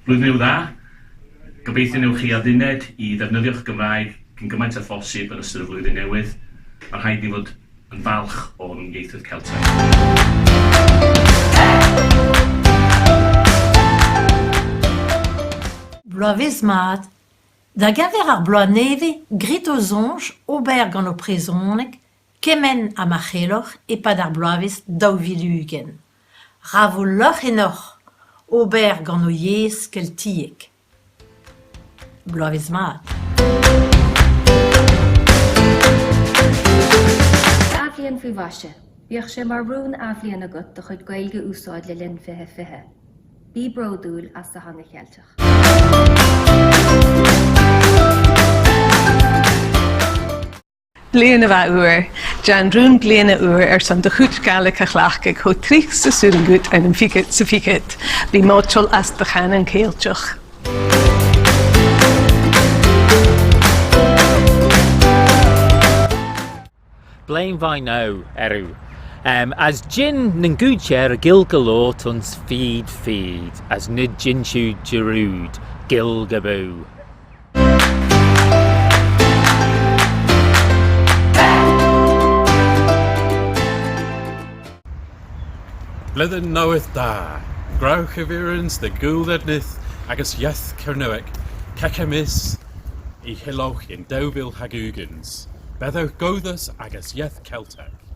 Blwyddyn Newydd Dda! Gobeithio newch chi adduned i ddefnyddio'ch Gymraeg cyn gymaint â phosib yn ystod y flwyddyn newydd. Mae'n rhaid ni fod yn falch o'n ieithoedd Celtaidd. Bloavezh mat. Da geñver ar bloaz nevez, grit ho soñj ober gant ho prezhoneg kement ha ma c'helloc'h e-pad ar bloavezh 2020. Ra vo lorc'h ennoc'h ober gant ho yezh keltiek. Bloavezh mat. Athbhliain faoi mhaise. Bíodh sé mar rún athbhliana agat do chuid Gaeilge a úsáid le linn 2020. Bí bródúil as do theanga Cheilteach. Bliain a bheith úr. Dean rún bliana úr ar son do chuid Gaelic a chleachtadh chomh tríoch 's a súrangut ar an bhfichead sa bhfichead. Bí móiteáil as do chanann Ceilteach. Blaen Mhaigh Nó, Eriu. As jin nyn goodshare a gil galore tuns feed feed, as nid jinchu jerud, gil gaboo. Blwyddyn Newydd Dda! Gwrewch y Furans de Gŵl agus Iaith Cernyweg Cekemis i Hilowch yn 2020. Beddewch Goddus agus Iaith Celteg.